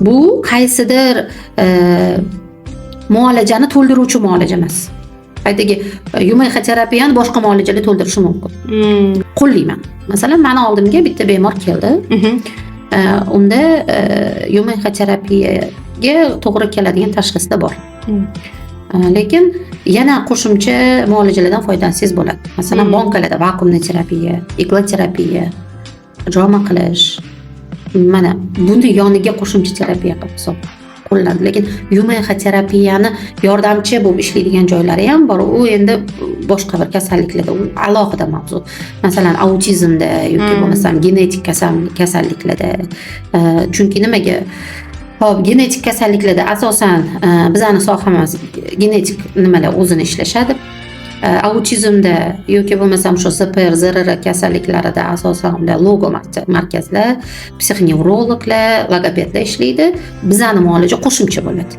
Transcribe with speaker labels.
Speaker 1: Bu qaysidir muolajani to'ldiruvchi muolaja emas. Aytaylik, ЮМХ terapiyani boshqa muolajalar to'ldirishi mumkin. Qo'llayman. Masalan, mani oldimga bitta bemor keldi. Unda ЮМХ terapiyaga to'g'ri keladigan tashxisda bor. Lekin yana qo'shimcha muolajalardan foydalansangiz bo'ladi. Masalan, bonkalarda вакуумный terapiya, иглотерапия, hijoma qilish. Mana buni yoniga qo'shimcha terapiya qilib hisob qo'llanadi. Lekin ЮМХ terapiyani yordamchi bo'lib ishlaydigan joylari ham bor. U endi boshqa bir kasalliklarda, u alohida mavzu. Masalan, autizmda yoki bo'lmasam genetik kasalliklarda. Chunki nimaga? Hop, genetik kasalliklarda asosan bizani sohamiz genetik nimalar o'zini ishlashadi. Autizmda yoki bo'lmasam shu ЗПР, ЗРР kasalliklarida asosan ular logo markazlar, psixonevrologlar, logopedlar ishlaydi. Bizani muolaja qo'shimcha bo'ladi.